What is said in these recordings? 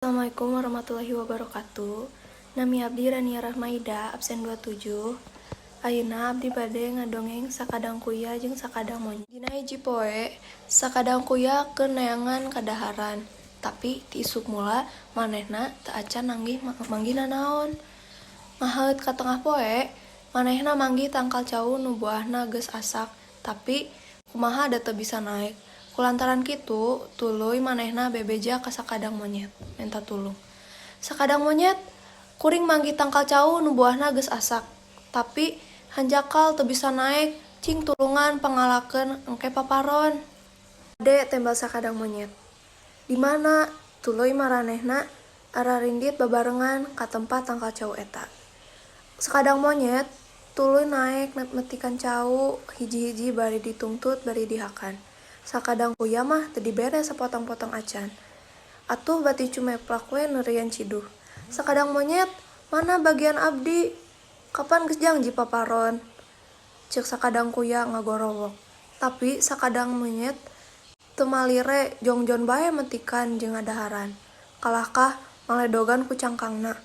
Assalamualaikum warahmatullahi wabarakatuh. Nami abdi Rania Rahmaida, absen 27. Ayeuna abdi bade ngadongeng Sakadang Kuya jeung Sakadang Monyet. Dina hiji poe, Sakadang Kuya keur neangan kadaharan. Tapi ti isuk mula manehna teu acan manggih nanaon. Ngahaeut ka tengah poe, manehna manggih tangkal cau nu buahna geus asak, tapi kumaha da teu bisa naek. Kulantaran kitu, tuluy manehna bebeja ka Sakadang Monyet, menta tulung. "Sakadang Monyet, kuring manggih tangkal cau nu buahna geus asak, tapi hanjakal teu bisa naek, cing tulungan pangalakeun, engke paparon." "Ade," tembal Sakadang Monyet. "Di mana?" Tuluy maranehna ararindit babarengan ka tempat tangkal cau eta. Sakadang Monyet tuluy naek metikan cau hiji-hiji bari ditungtut bari dihakan. Sakadang Kuya mah teu dibere sapotong-potong acan. Atuh bati cumeplak we neurian ciduh. "Sakadang Monyet, mana bagian abdi? Kapan geus jangji paparon?" ceuk Sakadang Kuya ngagorowok. Tapi Sakadang Monyet teu malire, jongjon bae metikan jeung ngadaharan. Kalahkah maledogan ku cangkangna.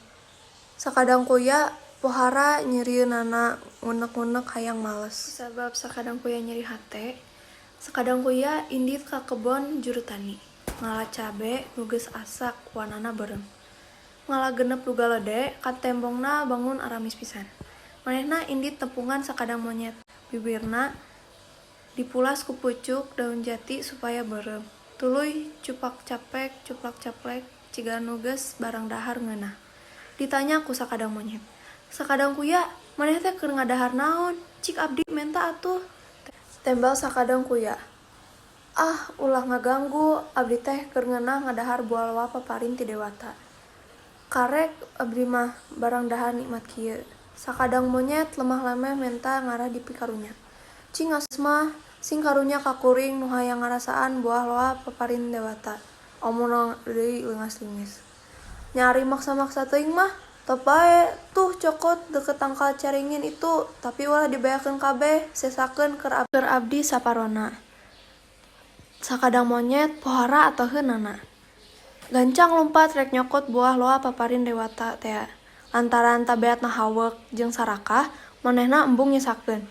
Sakadang Kuya pohara nyerieunana, ngunek-ngunek hayang males. Kusabab Sakadang Kuya nyeri hate, Sakadang Kuya indit ka kebon jurutani, ngala cabe nu geus asak warnana beureum. Ngala 6 dugalede, katembongna bangun aramis pisan. Manehna indit nepungan Sakadang Monyet, bibirna dipulas ku pucuk daun jati supaya beureum. Tuluy cupak-capek cuplak-caplek ciga nu geus barang dahar ngeunah. Ditanya ku Sakadang Monyet, "Sakadang Kuya, maneh teh keur ngadahar naon? Cik abdi menta atuh." Tembal Sakadang Kuya, "Ah, ulah ngaganggu, abdi teh keur ngeunah ngadahar buah loa paparin ti dewata. Karek abdi mah barang dahar nikmat kieu." Sakadang Monyet lemah lemeh menta ngarah dipikarunya. "Cing mah, sing karunya ka kuring nu hayang ngarasaan buah loa paparin dewata," omongna deui leungas-leungis. "Nya ari maksa-maksa teuing mah, top bae, tuh cokot deukeut tangkal caringin itu, tapi ulah dibeakeun kabeh, sesakeun keur abdi saparona." Sakadang Monyet pohara atoheunana. Gancang lumpat rek nyokot buah loa paparin dewata tea. Lantaran tabeatna haweuk jeung sarakah, manehna embung nyesakeun.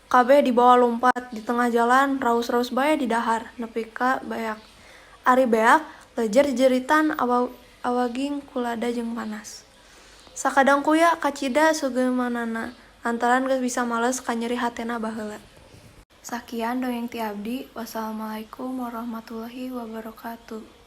Kabeh dibawa lumpat, di tengah jalan raus-raus bae didahar nepi ka beak. Ari beak, lejer jejeritan awaging ku lada jeung panas. Sakadang Kuya kacida sugeumanana lantaran geus bisa males kanyeri hatena baheula. Sakian dongeng ti abdi. Wassalamualaikum warahmatullahi wabarakatuh.